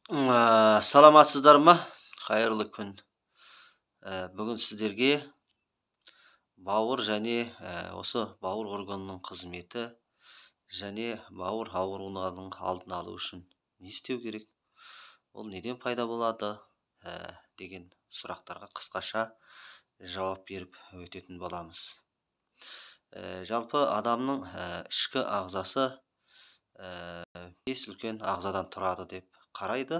Саламатсыздар ма? Қайырлы күн. Бүгін сіздерге бауыр және осы бауыр органының қызметі және бауыр ауруының алдын алу үшін не істеу керек, ол неден пайда болады деген сұрақтарға қысқаша жауап беріп өтетін боламыз. Жалпы адамның ішкі ағзасы 5 үлкен ағзадан тұрады деп қарайды.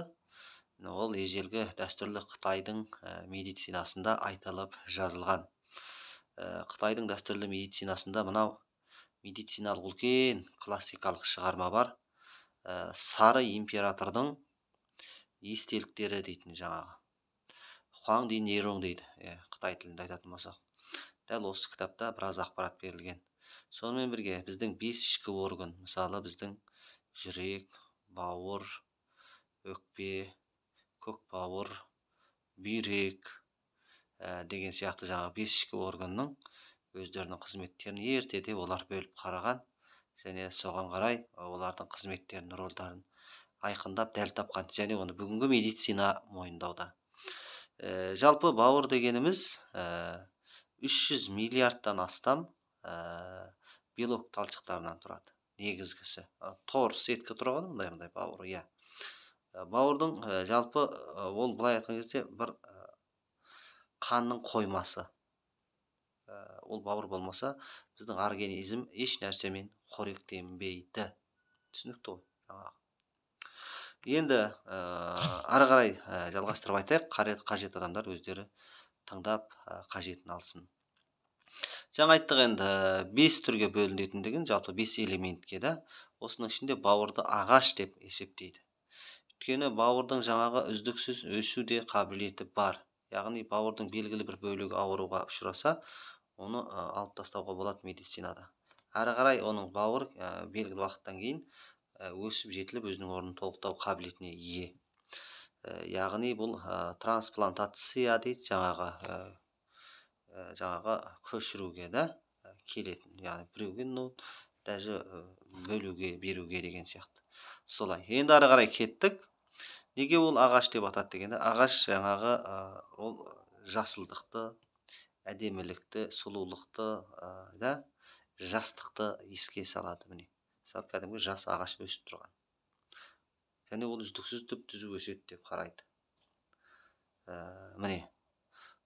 Ол ежелгі дәстүрлі Қытайдың медицинасында айтылып жазылған. Қытайдың дәстүрлі медицинасында мынау медициналық үлкен классикалық шығарма бар. Сары императордың естеліктері дейтін жаңағы. Хуаң Ди Нейрон дейді, қытай тілінде айтатын болсақ. Дәл осы кітапта біраз ақпарат берілген. Сонымен бірге біздің 5 ішкі орган, мысалы біздің жүрек, бауыр, өкпе, көк бауыр, бүйрек деген сияқты жаңағы 5 ішкі органның өздерінің қызметтерін ертеде олар бөліп қараған және соған қарай олардың қызметтерін, рөлдерін айқындап дәл тапқан және оны бүгінгі медицина мойындауда. Жалпы бауыр дегеніміз 300 миллиардтан астам белок талшықтарынан тұрады. Негізгісі тор, сетка тұрған мындай бауыр, иә. Бауырдың жалпы ол былай айтқан кезде бір қанның қоймасы. Ол бауыр болмаса біздің организм еш нәрсемен қоректенбейді. Түсінікті ғой жаңағы. Енді ары қарай жалғастырып айтайық, қажет адамдар өздері тыңдап қажетін алсын. Жаңа айттық енді 5 түрге бөлінетіндігін, жалпы 5 элементке да, осының ішінде бауырды ағаш деп есептейді. Өйткені бауырдың жаңағы үздіксіз өсу де қабілеті бар. Яғни бауырдың белгілі бір бөлігі ауруға ұшыраса, оны алып тастауға болады медицинада. Әрі қарай оның бауыр белгілі уақыттан кейін өсіп жетіліп өзінің орнын толықтау қабілетіне ие. Яғни бұл трансплантация дейді, жаңағы көшіруге да келетін, яғни біреуге, ну, даже бөлуге, беруге деген сияқты. Солай. Енді ары қарай кеттік. Неге ол ағаш деп атады дегенде, ағаш жаңағы ол жасылдықты, әдемілікті, сұлулықты, да, жастықты еске салады. Міне, мысалы, кәдімгі жас ағаш өсіп тұрған. Және ол үздіксіз түп-түзу өседі деп қарайды. Міне,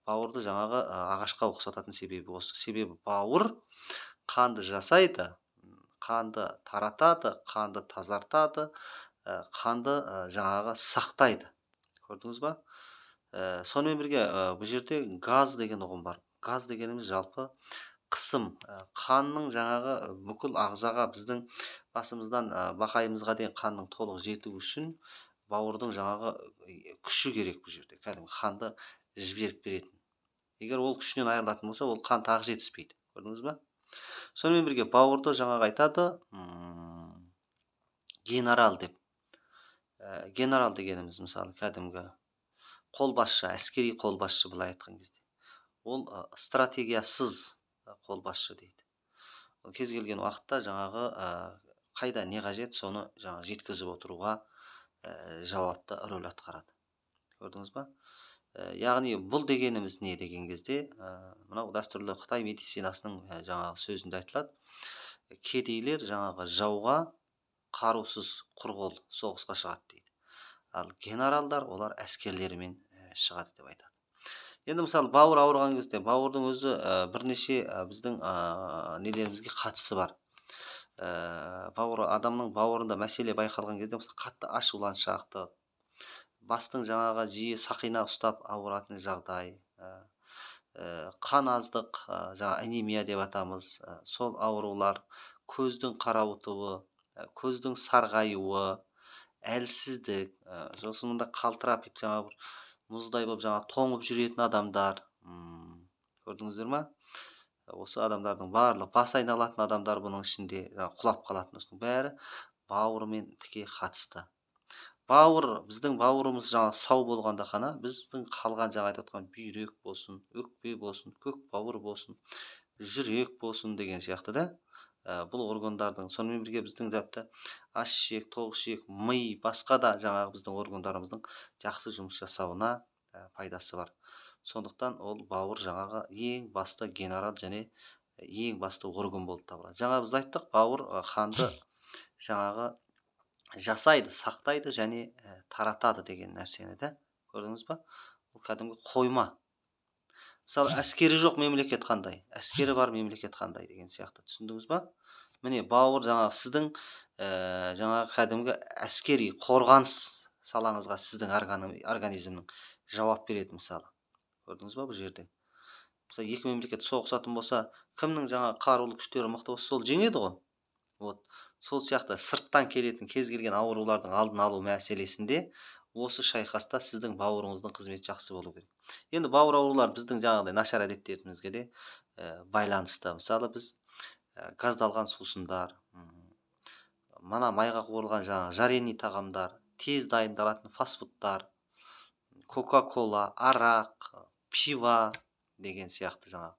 бауырды жаңағы ағашқа ұқсататын себебі осы. Себебі бауыр қанды жасайды, қанды таратады, қанды тазартады, қанды жаңағы сақтайды. Көрдіңіз ба? Сонымен бірге бұл жерде газ деген ұғым бар. Газ дегеніміз жалпы қысым. Қанның жаңағы бүкіл ағзаға, біздің басымыздан бақайымызға дейін қанның толық жетуі үшін бауырдың жаңағы күші керек бұл жерде. Кәдімгі қанды жіберіп беретін. Егер ол күшінен айырылатын болса, ол қан тағы жетіспейді. Көрдіңіз ба? Сонымен бірге бауырды жаңағы айтады генерал деп. Генерал дегеніміз мысалы кәдімгі қолбасшы, әскери қолбасшы былай айтқан кезде. Ол стратегиясыз қолбасшы дейді. Ол кез келген уақытта жаңағы қайда не қажет, соны жаңағы жеткізіп отыруға жауапты рөл атқарады. Көрдіңіз ба? Яғни бұл дегеніміз не деген кезде, мынау дәстүрлі Қытай медицинасының жаңағы сөзінде айтылады. Кедейлер жаңағы жауға қарусыз құр қол соғысқа шығады дейді. Ал генералдар олар әскерлерімен шығады деп айтады. Енді мысалы бауыр ауырған кезде бауырдың өзі бірнеше біздің нелерімізге қатысы бар. Бауыр, адамның бауырында мәселе байқалған кезде мысалы қатты ашуланшақтық, бастың жаңағы жиі сақина ұстап ауыратын жағдай, қан аздық, жаңа анемия деп атамыз, сол аурулар, көздің қарауытуы, көздің сарғаюы, әлсіздік, сосын мында қалтырап бүйтіп жаңағы бір мұздай болып жаңа тоңып жүретін адамдар, көрдіңіздер ма? Осы адамдардың барлығы, бас айналатын адамдар бұның ішінде, жаңа құлап қалатын, осының бәрі бауырмен тіке қатысты. Бауыр, біздің бауырымыз жаңа сау болғанда ғана біздің қалған жаңа айтып отқан бүйрек болсын, өкпе болсын, көк бауыр болсын, жүрек болсын деген сияқты да, Бұл органдардың, сонымен бірге біздің тіпті аш ішек, тоқ ішек, ми, басқа да жаңағы біздің органдарымыздың жақсы жұмыс жасауына пайдасы бар. Сондықтан ол бауыр жаңағы ең басты генерал және ең басты орган болып табылады. Жаңа біз айттық, бауыр қанды жаңағы жасайды, сақтайды және таратады деген нәрсені де көрдіңіз ба? Ол кәдімгі қойма. Мысалы, әскері жоқ мемлекет қандай, әскері бар мемлекет қандай деген сияқты, түсіндіңіз ба? Міне, бауыр жаңағы сіздің жаңағы кәдімгі әскери қорғаныс салаңызға сіздің организмнің жауап береді, мысалы. Көрдіңіз ба бұл жерде? Мысалы, екі мемлекет соғысатын болса, кімнің жаңағы қарулы күштері мықты болса, сол жеңеді ғой. Вот. Сол сияқты сырттан келетін кез келген аурулардың алдын алу мәселесінде осы шайқаста сіздің бауырыңыздың қызметі жақсы болу керек. Енді бауыр аурулар біздің жаңағыдай нашар әдеттерімізге де байланысты. Мысалы, біз газдалған сусындар, мана майға қуырылған жаңағы жареный тағамдар, тез дайындалатын фастфудтар, кока-кола, арақ, пиво деген сияқты жаңағы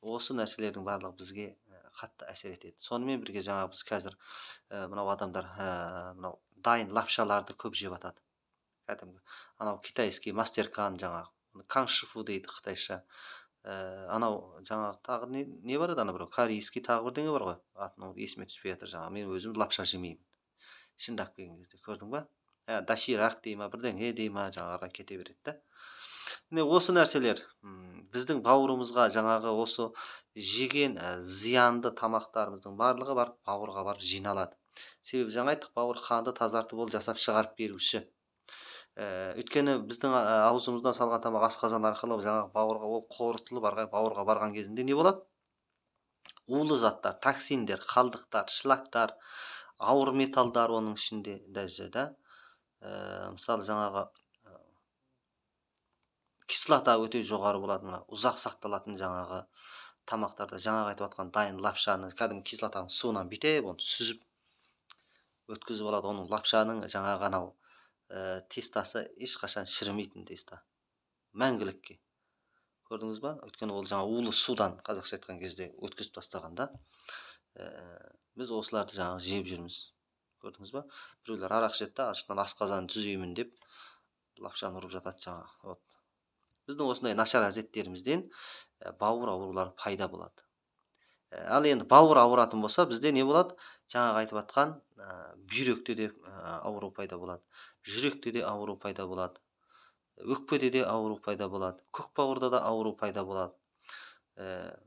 осы нәрселердің барлығы бізге қатты әсер етеді. Сонымен бірге жаңағы біз қазір мынау адамдар мынау дайын лапшаларды көп жеп атады. Кәдімгі анау китайский мастеркан жаңағы, каншифу дейді қытайша. Анау жаңағы тағы не бар еді, ана біреу корейский тағы бірдеңе бар ғой, атын есіме түспей жатыр жаңағы. Мен өзім лапша жемеймін. Шындап келген кезде, көрдің ба? Доширак дей ма, бірдеңе дей ма, жаңағы кете береді да. Міне, осы нәрселер біздің бауырымызға жаңағы осы жеген зиянды тамақтарымыздың барлығы барып бауырға барып жиналады. Себебі жаңа айттық, бауыр қанды тазартып ол жасап шығарып беруші. Өйткені біздің аузымыздан салған тамақ асқазан арқылы жаңағы бауырға ол қорытылып арғы бауырға барған кезінде не болады? Улы заттар, токсиндер, қалдықтар, шлактар, ауыр металдар оның ішінде даже да. Мысалы, жаңағы кислота өте жоғары болады мына ұзақ сақталатын жаңағы тамақтарда. Жаңағы айтып жатқан дайын лапшаны кәдімгі кислотаның суынан бүйтіп оны сүзіп өткізіп алады. Оның лапшаның жаңағы анау тестасы ешқашан шірімейтін теста, мәңгілікке. Көрдіңіз ба? Өйткені ол жаңа улы судан, қазақша айтқан кезде, өткізіп тастаған да. Біз осыларды жаңағы жеп жүрміз. Көрдіңіз ба? Біреулер арақ ішеді да, ашықтан асқазанын түзеймін деп лапшаны ұрып жатады жаңағы. Вот. Біздің осындай нашар әдеттерімізден бауыр аурулары пайда болады. Ал енді бауыр ауыратын болса, бізде не болады? Жаңағы айтып жатқан бүйректе де ауру пайда болады, жүректе де ауру пайда болады, өкпеде де ауру пайда болады, көк бауырда да ауру пайда болады.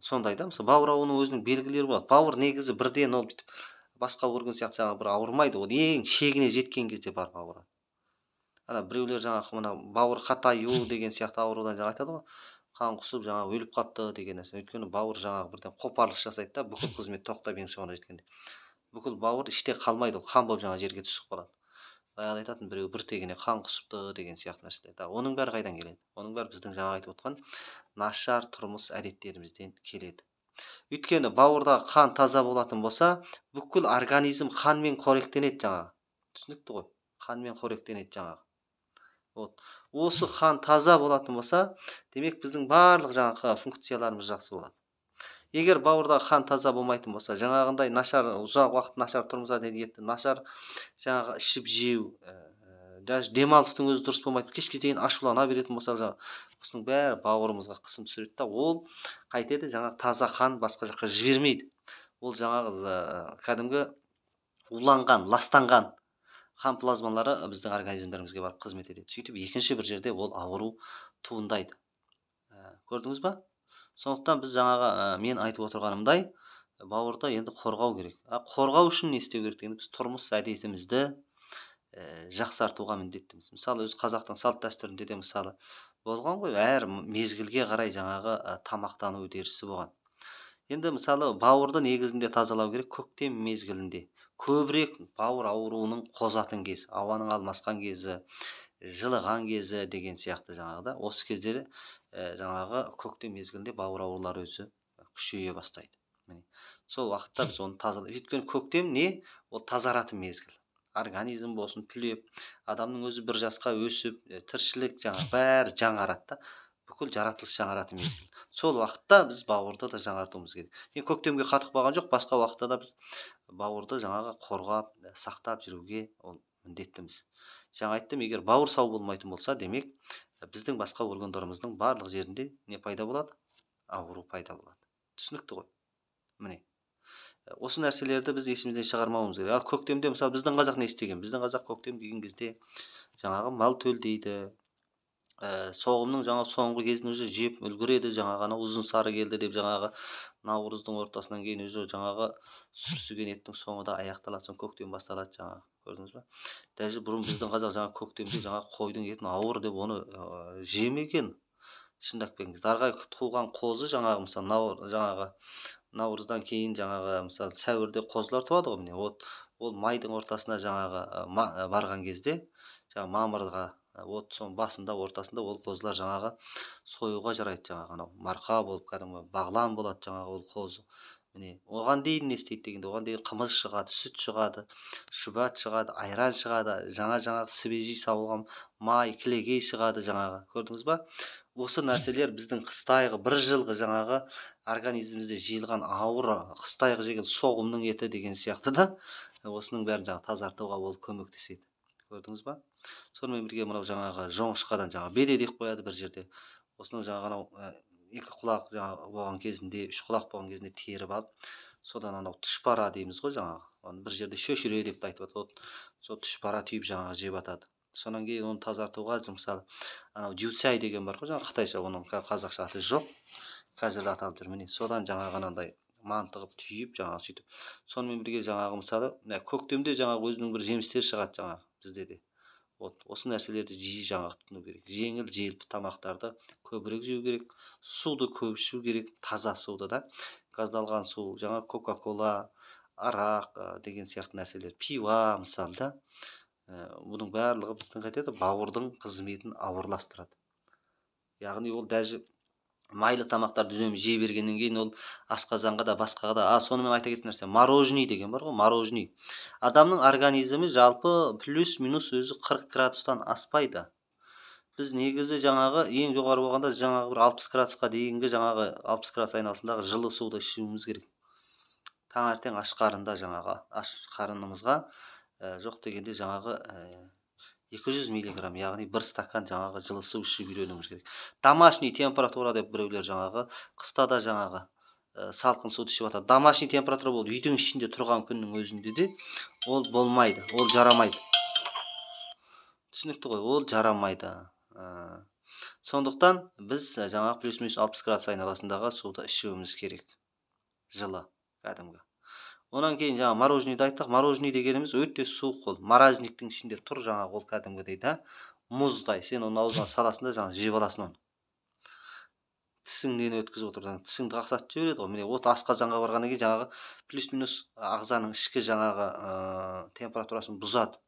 Сондай да, мысалы, бауыр ауруының өзінің белгілері болады. Бауыр негізі бірден ол бүйтіп басқа орган сияқты жаңағы бір ауырмайды, ол ең шегіне жеткен кезде барып ауырады. Ана біреулер жаңағы мына бауыр қатаю деген сияқты аурудан жаңа айтады ғой, қан құсып жаңағы өліп қапты деген нәрсе. Өйткені бауыр жаңағы бірден қопарылыс жасайды да, бүкіл қызмет тоқтап ең соңына жеткенде. Бүкіл бауыр іште қалмайды, ол қан болып жаңа жерге түсіп қалады. Баяғыда айтатын біреу бір тегіне қан құсыпты деген сияқты нәрселер. Оның бәрі қайдан келеді? Оның бәрі біздің жаңа айтып отқан нашар тұрмыс әдеттерімізден келеді. Өйткені бауырдағы қан таза болатын болса, бүкіл организм қанмен қоректенеді жаңағы. Түсінікті ғой? Қанмен қоректенеді жаңағы. Вот. Осы қан таза болатын болса, демек біздің барлық жаңағы функцияларымыз жақсы болады. Егер бауырдағы қан таза болмайтын болса, жаңағындай нашар, ұзақ уақыт нашар тұрмыс әдеті, нашар жаңағы ішіп жеу, даже демалыстың өзі дұрыс болмайды, кешке дейін ашулана беретін болса, жаңағы осының бәрі бауырымызға қысым түсіреді да, ол қайтеді, жаңағы таза қан басқа жаққа жібермейді. Ол жаңағы кәдімгі уланған, ластанған қан плазмалары біздің организмдерімізге барып қызмет етеді. Сөйтіп екінші бір жерде ол ауру туындайды. Көрдіңіз ба? Сондықтан біз жаңағы мен айтып отырғанымдай бауырды енді қорғау керек. Қорғау үшін не істеу керек дегенде, біз тұрмыс әдетімізді жақсартуға міндеттіміз. Мысалы, өз қазақтың салт дәстүрінде де мысалы болған ғой, әр мезгілге қарай жаңағы тамақтану үдерісі болған. Енді мысалы бауырды негізінде тазалау керек көктем мезгілінде. Көбірек бауыр ауруының қозатын кез, ауаның алмасқан кезі, жылыған кезі деген сияқты жаңағыда. Осы кездері жаңағы көктем мезгілінде бауыр аурулары өзі күшейе бастайды. Міне, сол уақытта біз оны тазалай. Өйткені көктем не? Ол тазаратын мезгіл. Организм болсын түлеп, адамның өзі бір жасқа өсіп, тіршілік жаңа бәрі жаңарады да. Бүкіл жаратылыс жаңаратын мезгіл. Сол уақытта біз бауырды да жаңартуымыз керек. Енді көктемге қатып қалған жоқ, басқа уақытта да біз бауырды жаңағы қорғап, сақтап жүруге ол міндеттіміз. Жаңа айттым, егер бауыр сау болмайтын болса, демек біздің басқа органдарымыздың барлық жерінде не пайда болады? Ауру пайда болады. Түсінікті ғой? Міне. Осы нәрселерді біз есімізден шығармауымыз керек. Ал көктемде мысалы біздің қазақ не істеген? Біздің қазақ көктем деген кезде жаңағы мал төлдейді, соғымның жаңа соңғы кезін уже жеп үлгереді, жаңағы анау ұзын сары келді деп жаңағы наурыздың ортасынан кейін уже жаңағы сүрсіген еттің соңы да аяқталады, соң көктем басталады жаңағы. Көрдіңіз ба? Даже бұрын біздің қазақ жаңа көктемде жаңағы қойдың етін ауыр деп оны жемеген. Шындап келген кезде ары қарай туған қозы жаңағы мысалы жаңағы наурыздан кейін жаңағы мысалы сәуірде қозылар туады ғой, міне. Вот ол майдың ортасына жаңағы барған кезде жаңағы мамырға, вот соның басында ортасында ол қозылар жаңағы союға жарайды, жаңағы анау марқа болып кәдімгі бағлан болады жаңағы ол қозы. Міне, оған дейін не істейді дегенде, оған дейін қымыз шығады, сүт шығады, шұбат шығады, айран шығады, жаңа жаңағы свежий сауылған май, кілегей шығады жаңағы. Көрдіңіз ба? Осы нәрселер біздің қыстайғы бір жылғы жаңағы организмімізде жиылған ауыр қыстайғы жеген соғымның еті деген сияқты да, осының бәрін жаңағы тазартуға ол көмектеседі. Көрдіңіз ба? Сонымен бірге мынау жаңағы жоңышқадан жаңағы беде деп қояды бір жерде. Осының жаңағы анау екі құлақ жаңағы болған кезінде, үш құлақ болған кезінде теріп алып, содан анау тұшпара дейміз ғой жаңағы. Оны бір жерде шөшіре деп те айтып жатады. Сол тұшпара түйіп жаңағы жеп атады. Содан кейін оны тазартуға мысалы анау жуцай деген бар ғой жаңағы қытайша, оның қазақша аты жоқ. Қазір аталып жүр міне. Содан жаңағы анандай манты қылып түйіп жаңағы сөйтіп. Сонымен бірге жаңағы мысалы көктемде жаңағы өзінің бір жемістері шығады жаңағы бізде де. Вот осы нәрселерді жиі жаңағы тұтыну керек. Жеңіл желпі тамақтарды көбірек жеу керек, суды көп ішу керек, таза суды да. Газдалған су, жаңа кока-кола, арақ деген сияқты нәрселер, пиво мысалы да. Бұның барлығы біздің қайтеді, бауырдың қызметін ауырластырады. Яғни ол даже майлы тамақтарды үнемі жей бергеннен кейін ол асқазанға да басқаға да. Сонымен айта кететін нәрсе, мороженое деген бар ғой, мороженое. Адамның организмі жалпы плюс-минус өзі 40 градустан аспайды. Біз негізі жаңағы ең жоғары болғанда жаңағы бір 60 градусқа дейінгі жаңағы 60 градус айналасындағы жылы суды ішуіміз керек. Таңертең аш қарында жаңағы аш қарынымызға жоқ дегенде жаңағы 200 миллиграмм, яғни бір стакан жаңағы жылы су ішіп үйренуіміз керек. Домашний температура деп біреулер жаңағы қыста да жаңағы салқын суды ішіп жатады. Домашний температура ол үйдің ішінде тұрған күннің өзінде де ол болмайды, ол жарамайды. Түсінікті ғой, ол жарамайды. Сондықтан біз жаңағы плюс-минус 60 градус айналасындағы суды ішуіміз керек. Жылы кәдімгі. Онан кейін жаңа мороженыйды айттық. Мороженый дегеніміз өте суық ол. Морозильниктің ішінде тұр жаңағы ол кәдімгідей да. Мұздай. Сен оны аузыңа саласың да жаңа жеп аласың оны. Тісіңнен өткізіп отырсаң, тісіңді қақсатып жібереді ғой. Міне, от асқазанға барғаннан кейін жаңағы плюс-минус ағзаның ішкі жаңағы температурасын бұзады.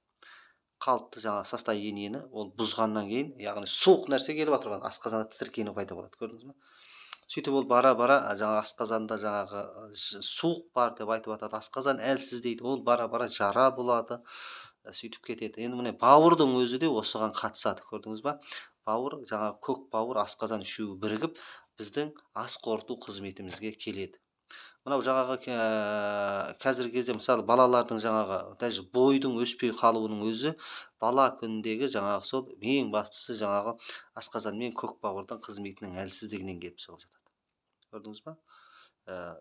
Қалыпты жаңағы состояниені ол бұзғаннан кейін, яғни суық нәрсе келіп отырған асқазанда тітіркену пайда болады. Көрдіңіз бе? Сөйтіп ол бара-бара жаңағы асқазанда жаңағы суық бар деп айтып атады. Асқазан әлсіз дейді. Ол бара-бара жара болады. Сөйтіп кетеді. Енді міне бауырдың өзі де осыған қатысады. Көрдіңіз ба? Бауыр, жаңағы көк бауыр, асқазан үшеуі бірігіп біздің ас қорыту қызметімізге келеді. Мынау жаңағы қазіргі кезде мысалы балалардың жаңағы даже бойдың өспей қалуының өзі бала күніндегі жаңағы сол ең бастысы жаңағы асқазан мен көк бауырдың қызметінің әлсіздігінен келіп шығып жатады. Көрдіңіз ба?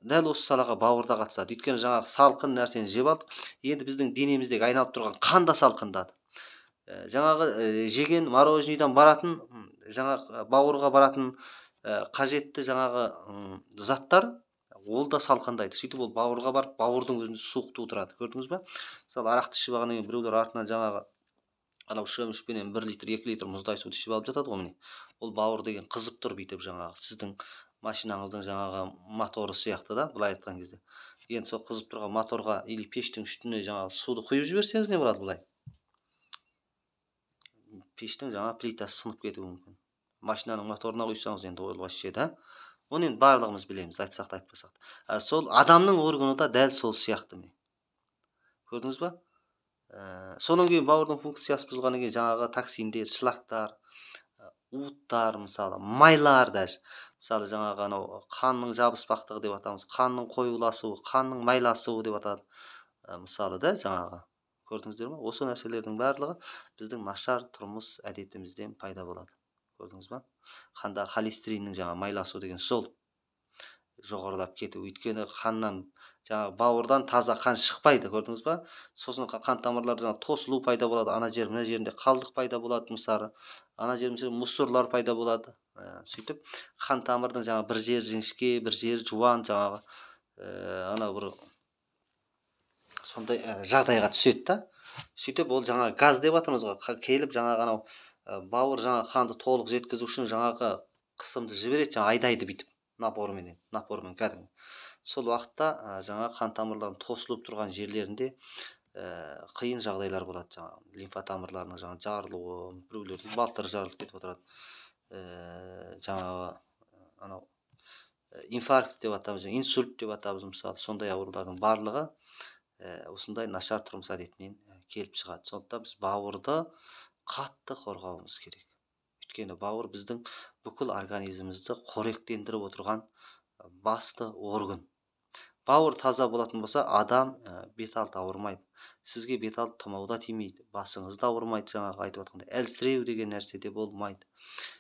Дәл осы салаға бауыр да қатысады. Өйткені жаңағы салқын нәрсені жеп алдық. Енді біздің денеміздегі айналып тұрған қан да салқындады. Жаңағы жеген мороженыйдан баратын, жаңағы бауырға баратын қажетті жаңағы заттар ол да салқындайды. Сөйтіп ол бауырға барып, бауырдың өзінде суық тудырады. Көрдіңіз ба? Мысалы, арақты ішіп алғаннан кейін біреулер артынан жаңағы анау шөмішпенен 1 литр, 2 литр мұздай суды ішіп алып жатады ғой міне. Ол бауыр деген қызып тұр бүйтіп жаңағы сіздің машинаңыздың жаңағы моторы сияқты да, былай айтқан кезде. Енді сол қызып тұрған моторға или пештің үстіне жаңағы суды құйып жіберсеңіз не болады былай? Пештің жаңа плитасы сынып кетуі мүмкін. Машинаның моторына құйсаңыз енді ол вообще да. Оны енді барлығымыз білеміз, айтсақ та айтпасақ та. Сол адамның органы да дәл сол сияқты міне. Көрдіңіз ба? Содан кейін бауырдың функциясы бұзылғаннан кейін жаңағы токсиндер, шлактар, Уыттар, мысалы, майлар даже. Мысалы, жаңағы анау қанның жабыспақтығы деп атамыз, қанның қоюласуы, қанның майласуы деп атады. Мысалы да, жаңағы көрдіңіздер ме? Осы нәрселердің барлығы біздің нашар тұрмыс әдетімізден пайда болады. Көрдіңіз ба? Қанда холестериннің жаңа майласу деген сол жоғарылап кету. Өйткені қаннан, жаңағы бауырдан таза қан шықпайды, көрдіңіз ба? Сосын қан тамырлары жаңа тосылу пайда болады, ана жер мына жерінде қалдық пайда болады, мысалы, ана жерінде мусорлар пайда болады. Сөйтіп қан тамырдың жаңа бір жері жіңішке, бір жері жуан, жаңағы ана бір сондай жағдайға түседі да. Сөйтіп ол жаңа газ деп жатырмыз ғой, келіп жаңағы анау бауыр жаңа қанды толық жеткізу үшін жаңағы қысымды жібереді, жаңа айдайды бүйтіп напормен кәдімгі. Сол уақытта жаңа қан тамырларының тосылып тұрған жерлерінде қиын жағдайлар болады, жаңағы лимфа тамырларының жаңа жарылуы, біреулердің балтыры жарылып кетіп отырады, жаңағы анау инфаркт деп атамыз, инсульт деп атамыз, мысалы, сондай аурулардың барлығы осындай нашар тұрмыс әдетінен келіп шығады. Сондықтан біз бауырды қатты қорғауымыз керек. Өйткені бауыр біздің бүкіл организмімізді қоректендіріп отырған басты орган. Бауыр таза болатын болса, адам бет алды ауырмайды. Сізге бет алды тұмау да тимейді, басыңыз да ауырмайды, жаңағы айтып жатқандай әлсіреу деген нәрсе де болмайды.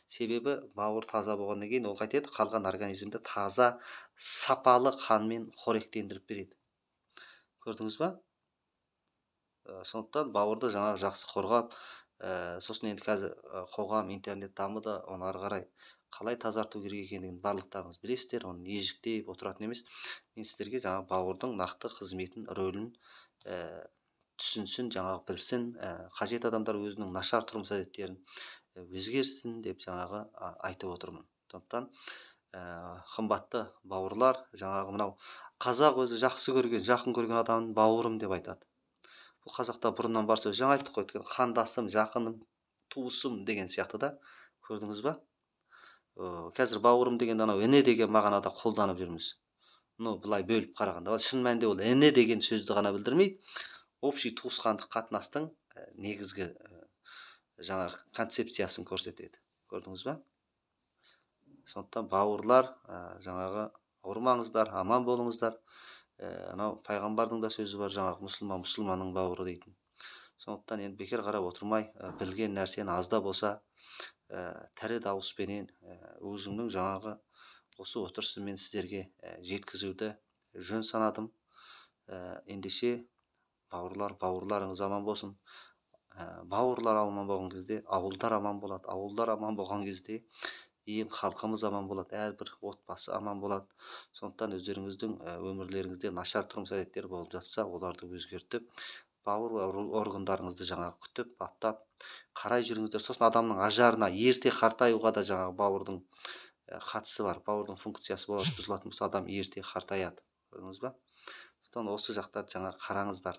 Себебі бауыр таза болғаннан кейін ол қайтеді, қалған организмді таза, сапалы қанмен қоректендіріп береді. Көрдіңіз ба? Сондықтан бауырды жаңағы жақсы қорғап, сосын енді қазір қоғам, интернет дамыды, оны ары қарай қалай тазарту керек екендігін барлықтарыңыз білесіздер, оны ежіктеп отыратын емес. Мен сіздерге жаңағы бауырдың нақты қызметін, рөлін түсінсін, жаңағы білсін, қажет адамдар өзінің нашар тұрмыс әдеттерін өзгерсін деп жаңағы айтып отырмын. Сондықтан қымбатты бауырлар, жаңағы мынау қазақ өзі жақсы көрген, жақын көрген адамын бауырым деп айтады. Бұл қазақта бұрыннан бар сөз, жаңа айттық қой, өйткені қандасым, жақыным, туысым деген сияқты да. Көрдіңіз ба? Қазір бауырым дегенде анау іні деген мағынада қолданып жүрміз. Ну, былай бөліп қарағанда, ал шын мәнінде ол іні деген сөзді ғана білдірмейді. Общий туысқандық қатынастың негізгі жаңағы концепциясын көрсетеді. Көрдіңіз ба? Сондықтан бауырлар, жаңағы ауырмаңыздар, аман болыңыздар. Анау пайғамбардың да сөзі бар, жаңағы мұсылман мұсылманның бауыры дейтін. Сондықтан енді бекер қарап отырмай, білген нәрсені аз да болса, тірі дауыспенен өзімнің жаңағы осы отырысыммен сіздерге жеткізуді жөн санадым. Ендеше бауырлар, бауырларыңыз аман болсын. Бауырлар аман болған кезде ауылдар аман болады, ауылдар аман болған кезде ел халқымыз аман болады, әрбір отбасы аман болады. Сондықтан өздеріңіздің өмірлеріңізде нашар тұрмыс әдеттері болып жатса, оларды өзгертіп, бауыр органдарыңызды жаңағы күтіп, баптап қарай жүріңіздер. Сосын адамның ажарына, ерте қартаюға да жаңағы бауырдың қатысы бар. Бауырдың функциясы болады, бұзылатын болса, адам ерте қартаяды. Көрдіңіз ба? Сондықтан осы жақтарды жаңа қараңыздар.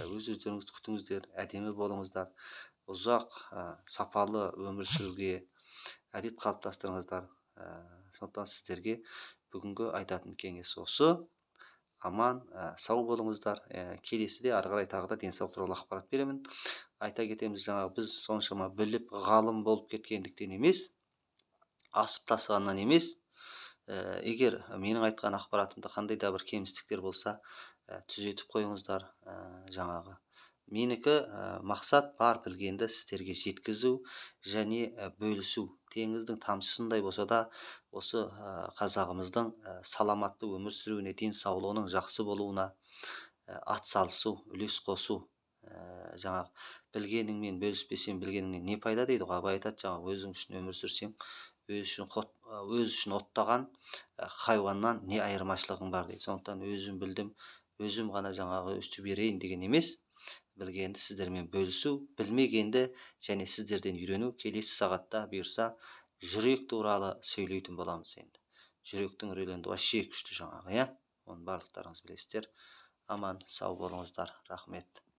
Өз өздеріңізді күтіңіздер, әдемі болыңыздар, ұзақ, сапалы өмір сүруге әдет қалыптастырыңыздар. Сондықтан сіздерге бүгінгі айтатын кеңес осы. Аман, сау болыңыздар. Келесіде ары қарай тағы да денсаулық туралы ақпарат беремін. Айта кетеміз, жаңағы біз соншама біліп, ғалым болып кеткендіктен емес, асып тасығаннан емес. Егер менің айтқан ақпаратымда қандай да бір кемістіктер болса, түзетіп қойыңыздар. Жаңағы менікі мақсат бар білгенді сіздерге жеткізу және бөлісу. Теңіздің тамшысындай болса да осы қазағымыздың саламатты өмір сүруіне, денсаулығының жақсы болуына ат салысу, үлес қосу. Жаңағы білгеніңмен бөліспесең, білгеніңнен не пайда дейді ғой. Абай айтады, жаңағы өзің үшін өмір сүрсең, өз үшін оттаған хайуаннан не айырмашылығың бар дейді. Сондықтан өзім білдім, өзім ғана жаңағы өстіп берейін деген емес, білгенді сіздермен бөлісу, білмегенді және сіздерден үйрену. Келесі сағатта бұйырса жүрек туралы сөйлейтін боламыз енді. Жүректің рөлі енді вообще күшті жаңағы, иә? Оны барлықтарыңыз білесіздер. Аман, сау болыңыздар. Рахмет.